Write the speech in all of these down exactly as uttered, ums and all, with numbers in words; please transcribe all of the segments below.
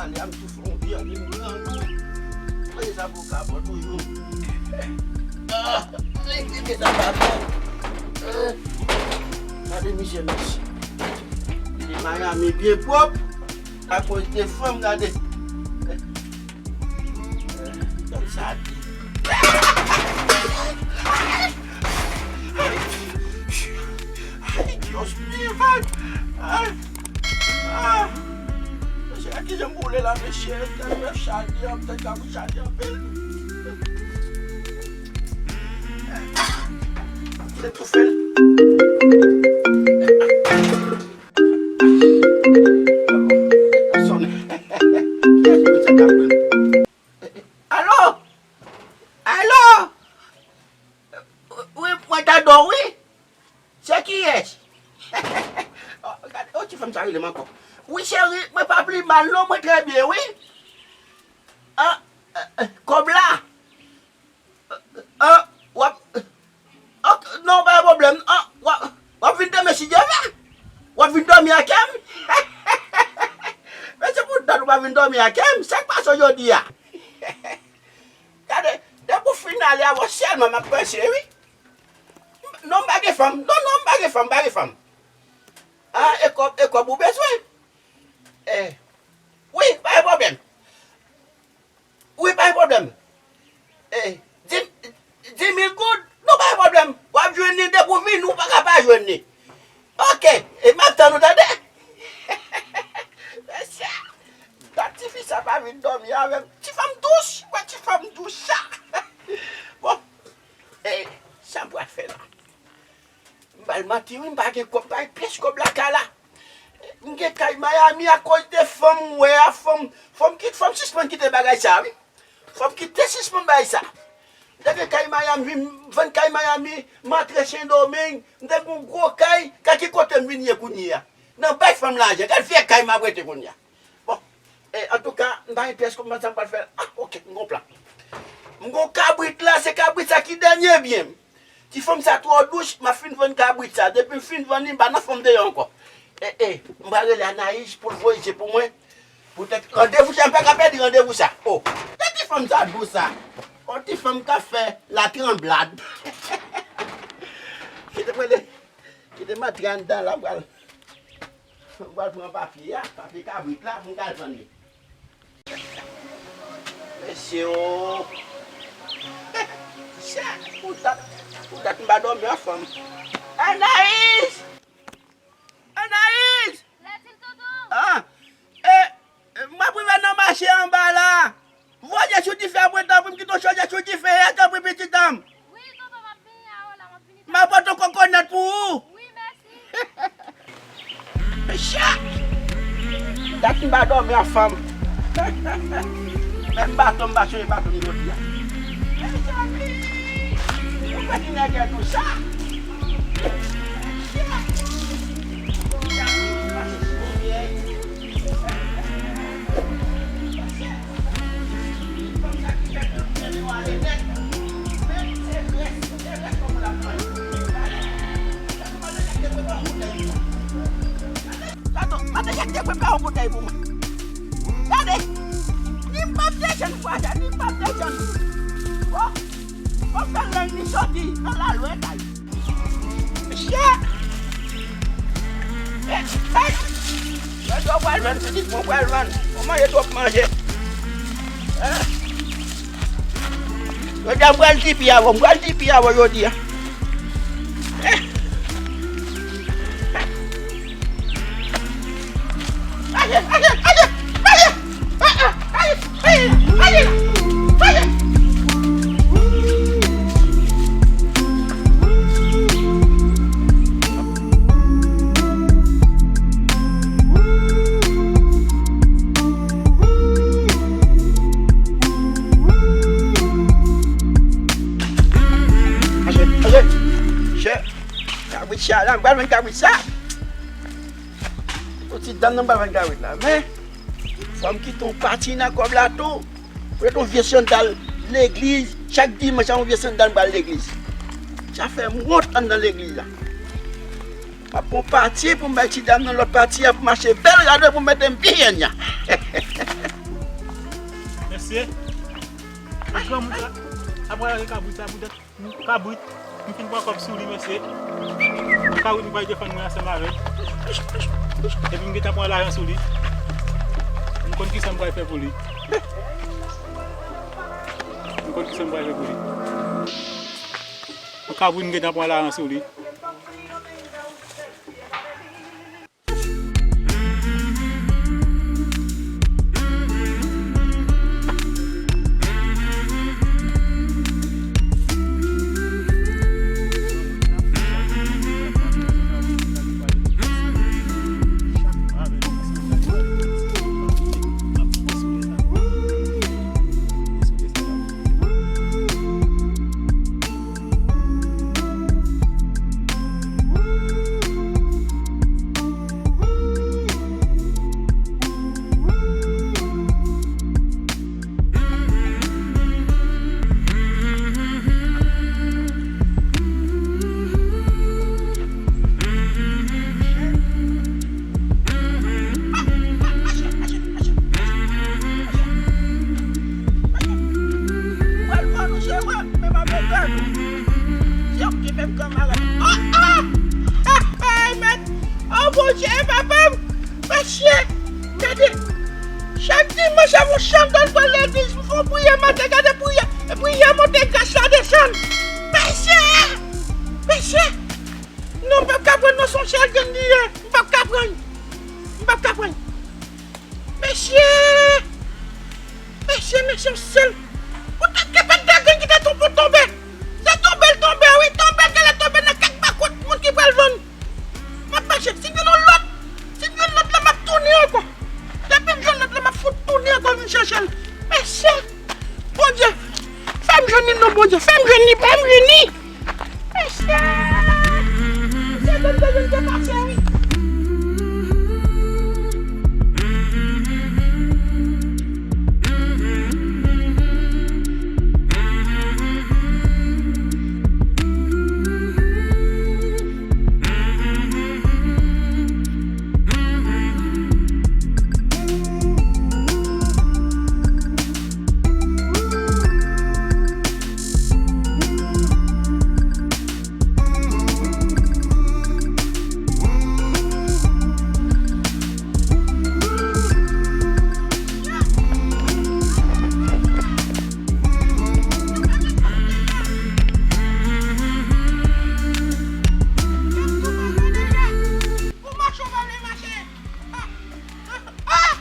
Ale, a m tou fè yon vye li m ranje. Mwen sa pou ka bon toujou. Ah, li, li, li, sa pa bon. Eh, gade misye, mesye. Li Miami byen pwòp. Akoz de fanm, gade. Gade sa. Ay, Dios mío, man. Ah, ah. Mesye, ki jan m boule la, mesye? Tèt mwen chaje, tèt la mwen chaje anpil. Se toufe l. Alo? Alo? Wi, mwen ta dò, wi. Se kiyès? Oh, gade, oh, ti fanm sa rele m ankò. Wi, cheri, mwen pa pli mal, non, mwen trè byen, wi. Ah, eh, eh, kòb la. Ah, w ap, ok, non, pa gen pwoblèm. Ah, w ap, w ap vin demen si Dye vle. W ap vin dòmi ak m. Men se pou dat ou pa vin dòmi ak m. Sa k pase w jodi a? Gade, depi w fin ale avè w sèlman m ap panse, wi. Non, m pa gen fanm. Non, non, m pa gen fanm, m pa gen fanm. Ah, e kòb, e kòb ou bezwen? Eh, wi, pa gen pwoblèm. Wi, pa gen pwoblèm. Eh, di, di mil goud, non, pa gen pwoblèm. W ap jwenn li depi w vini, ou pa ka pa jwenn li. Ok, e m ap tann ou, tande? Mesye, dat tifi sa pa vin dòmi avè m. Ti fanm dous, wè ti fanm dous sa. Bon, eh, sa m pral fè la? M ba l manti, wi, m pa gen kòb, m pa gen pyès kòb lakay la. M gen kay Miami akoz de fanm m wè a, fanm, fanm kit, fanm sispann kite bagay sa, wi. Fanm kite sispann bagay sa. M te gen kay Miami, m vann kay Miami, m antre Sendomeng, m te gen yon gwo kay, gad ki kote m vin ye kounye a. Nan bay fanm lajan, gad vye kay m ap rete kounye a. Bon, eh, antouka, m pa gen pyès kòb, m pa konn sa m pral fè. Ah, ok, m gon plan. M gon kabrit la, se kabrit sa ki dènye byen m. Ti fanm sa twò dous, m ap fin vann kabrit sa. Depi m fin vann li, m pa nan fanm deyò ankò. Eh, eh, m pral rele Anayiz pou l voye je pou mwen. Poutèt randevou sa, m pa ka pèdi randevou sa. Oh, gad ti fanm sa dous sa. Oh, ti fanm k ap fè latranblad. Kite mwen le, kite m antre anndan la, m pral, m pral pran papye a, papye kabrit la, pou m ka al vann li. Mesye o. Chè, pou dat, pou dat m pa dòmi ak fanm. Anayiz! Anayiz! Lètil tonton! Ah! E, e, m ap rive nan mache anba la. Voye sou dife a pou mwen, tanpri, m kite w chaje sou dife a, tanpri, pitit an m. Wi, tonton, m ap vini a, o la, m ap vini. M ap pote yon kokonèt pou ou. Wi, mèsi. Mesye! Dat m pa dòmi ak fanm. Menm baton m pa sonje baton m jodi a. Mezanmi! Ou pa di nèg tou sa? Mesye! Tato, mande Jacques te prepare yon boutèy pou mwen. Gade, ni m p ap desann fwa sa, ni m p ap desann. Bon, bon, fè lang ni soti nan lalwen kay. Mesye! Hey! Mwen di w pral vann, pitit mwen pral vann. Ou manje twòp manje. Jodi a m pral dipi avè w, m pral dipi avè w jodi a. Mache, mache. Chè. Kabrit sa la, m pral vann kabrit sa. Yon ti dam nan m pral vann kabrit la. Men, fò m kite yon pati nan kòb la tou. Pou yon vye sandal legliz. Chak dimanch, a yon vye sandal m pral legliz. Sa fè m wont anndan legliz la. M ap pran pati pou m bay ti dam nan, lòt pati a pou mache bèl, gade pou m mete m byen nya. Mesye, granmoun sa ap rale kabrit la poutèt kabrit. M fin pran kòb sou li, mesye. Kabrit m pral defann mwen ansanm avè l. Epi m gentan pran lajan sou li. M konn kisa m pral fè pou li. M konn kisa m pral fè pou li. Kabrit m gentan pran lajan sou li. Mwen pral pran nou sou mwen, men m ap pèdi. Se yon ki fè m pran malad. Oh, oh! Hey, hey, mèt! Oh, Bondye, papa m! Mesye, gade! Chak dimanch, avè yon chandèl pral legliz, m fè yon priyè maten, gade priyè, priyè monte, gras la desann. Mesye! Mesye! Non, m p ap ka pran non, se yon sèl grenn li ye. M p ap ka pran l. M p ap ka pran l. Mesye! Mesye, mesye, yon sèl. Ou tèt ke pa t de grenn ki te tonbe, tonbe. Se tonbe l tonbe, wi, tonbe l genlè tonbe nan kèk bakòt moun ki pral vann. M ap mache. Si m jwenn yon lòt, si m jwenn lòt la, m ap tounen ankò. Depi m jwenn lòt la, m ap fout tounen ankò vin chèche l. Mesye! Bondye, fè m jwenn li non, Bondye, fè m jwenn li, fè m jwenn li. Mesye! Mesye, Bondye, Bondye pase, wi. Ou mache, ou pa vle mache. Ah! Ah!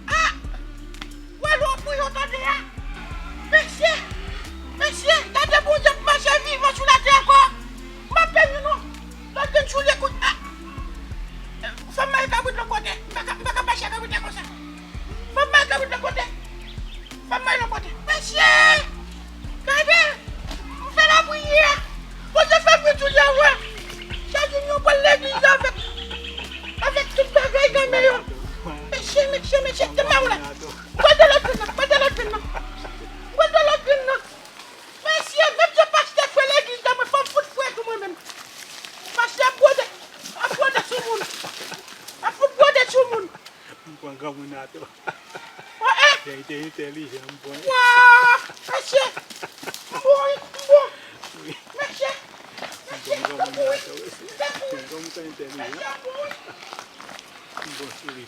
Ah! Wè lè w pri yo tande a. Mesye! Mesye! Gade Bondye ap mache vivan sou latè ankò. M ap pèdi nou. Lòt grenn soulye kout. Ah! Fò m mare kabrit lòt kote. M pa ka, m pa ka mache ak kabrit la konsa. Fò m mare kabrit lòt kote. Fò m mare lòt kote. Mesye! Gade! M fè lapriyè. Bondye fè m vin soulye avè. Chak jou nou pral legliz avèk, avèk tout bagay nan men yo. Mesye, mesye, mesye, te mawon la. Mwen de lòt vin nan, mwen de lòt vin nan. Mwen de lòt vin nan. Mesye, menm jan pastè fwe legliz la, mwen fò m fout fwe tou mwen menm. Pastè ap bwode, ap bwode sou moun. Ap fout bwode sou moun. M pran granmoun nan tou. Oh, eh! Nèg te entèlijan, m pran. Wa! Mesye! M bon, wi, m bon. Wi. Mesye! M pran granmoun nan tou, wi. Granmoun sa entèlijan. Mesye, m bon, wi. M bon sou li.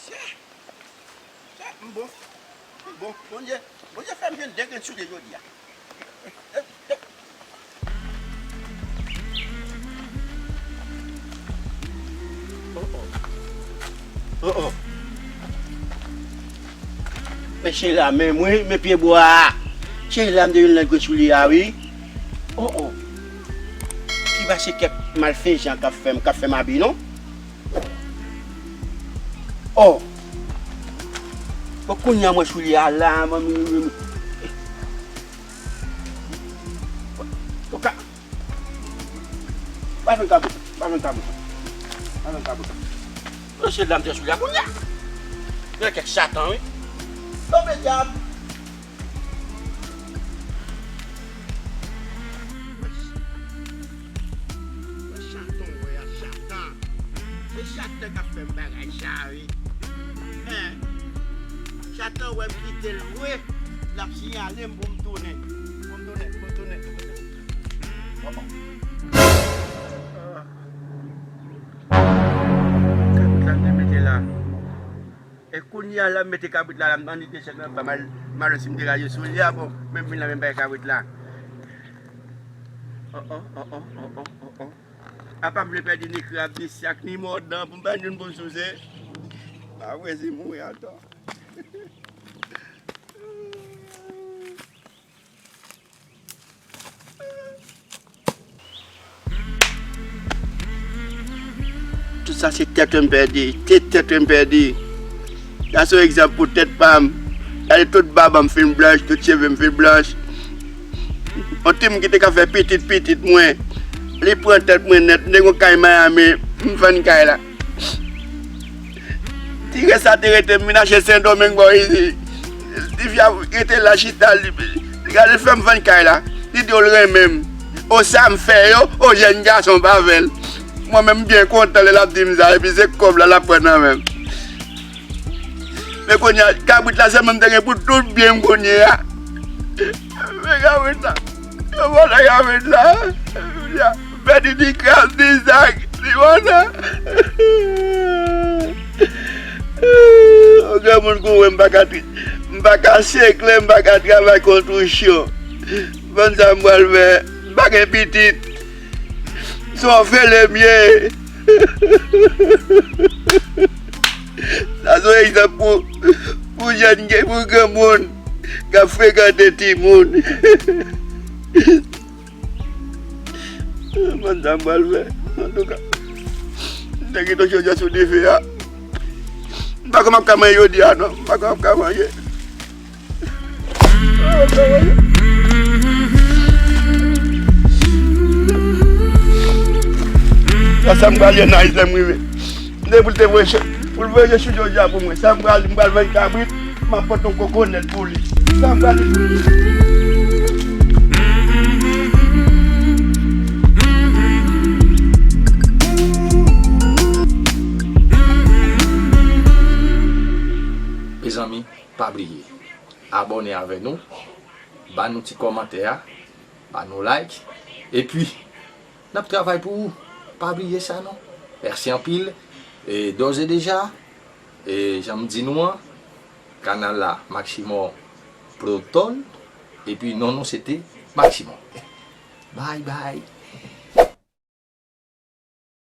Chè, chè, m bon, m bon. Bondye, Bondye fè m jwenn de grenn soulye jodi a. Oh, oh. Oh, oh. Men cheri la, men mwen, men pyebwa a. Cheri la, m te jwenn nan grenn soulye a, wi. Oh, oh. Ki pa se kèk malfejan k ap fè m, k ap fè m abi, non? Oh! Bon, kounye a mwen soulye a la, manmi. Jwenn kabrit, pa jwenn kabrit. Pa jwenn kabrit. Mesye dam te sou la kounye a. Gen kèk chatan, wi. Tonbe dyab. Wè chatan, wè a chatan. Se chatan k ap fè m bagay sa, wi. Hein. Chatan wè m kite l vre. L ap siyale m pou m tounen. Pou m tounen, pou m tounen, pou m tounen. Kabrit la m te mete la. E kounye a la m mete kabrit la, la m annik desann nan pa mal, mal si m degaje sou li a, bon, men m vin la men m bay kabrit la. Oh, oh, oh, oh, oh, oh, oh, oh. Apa m vle pèdi ni krab, ni syak, ni mòdan, pou m pa jwenn pou m souse. Apre si m mouri atò. Tout sa se tèt m pèdi, se tèt m pèdi. Sa se yon egzanp pou tèt pa m. Gade tout bab m fin blanch, tout cheve m fin blanch. Yon timoun ki te ka fè pitit pitit mwen, li pran tèt mwen nèt, m te gon kay Miami, m vann kay la. Ti rès sa te rete, m vin achte Sendomeng bò isit. Tifi a rete la chita, li, li gade l fè m vann kay la. Li di w l renmen m. O sa m fè yo, o jèn gason pa avè l. Mwen menm m byen kontan lè l ap di m sa, epi se kòb la l ap pran nan men m. Men kounye a, kabrit la sèlman m te gen pou tout byen m kounye a. Men kabrit la. Yo vòlè kabrit la. Pèdi ni krab, ni syak, ni mòdan. Yon granmoun kon mwen, m pa ka tri-, m pa ka sekle, m pa ka travay konstriksyon. Bann sa m pral fè, m pa gen pitit. Se yon fele m ye. Sa se yon egzanp pou, pou jèn gen, pou granmoun k ap frekante timoun. Mwen sa m pral fè. Antouka, m te kite yon chòdyè sou dife a. M pa kwè m ap ka manje jodi a non. M pa kwè m ap ka manje. Sa, sa m pral ye nice lè m rive. M te pou l te voye che-, pou l voye je sou jodi a pou mwen. Sa m pral, m pral vann kabrit, m ap pote yon kokonèt pou li. Sa m pral di pou li. Mezanmi, pa bliye abòne avè nou, ba nou ti kòmantè a, ba nou like, epi n ap travay pou ou. Pa bliye sa non. Mèsi anpil. E dòz e deja, e jan m di nou an, kanal la Maximo Proton, epi non nou se te Maximo. Bye bye.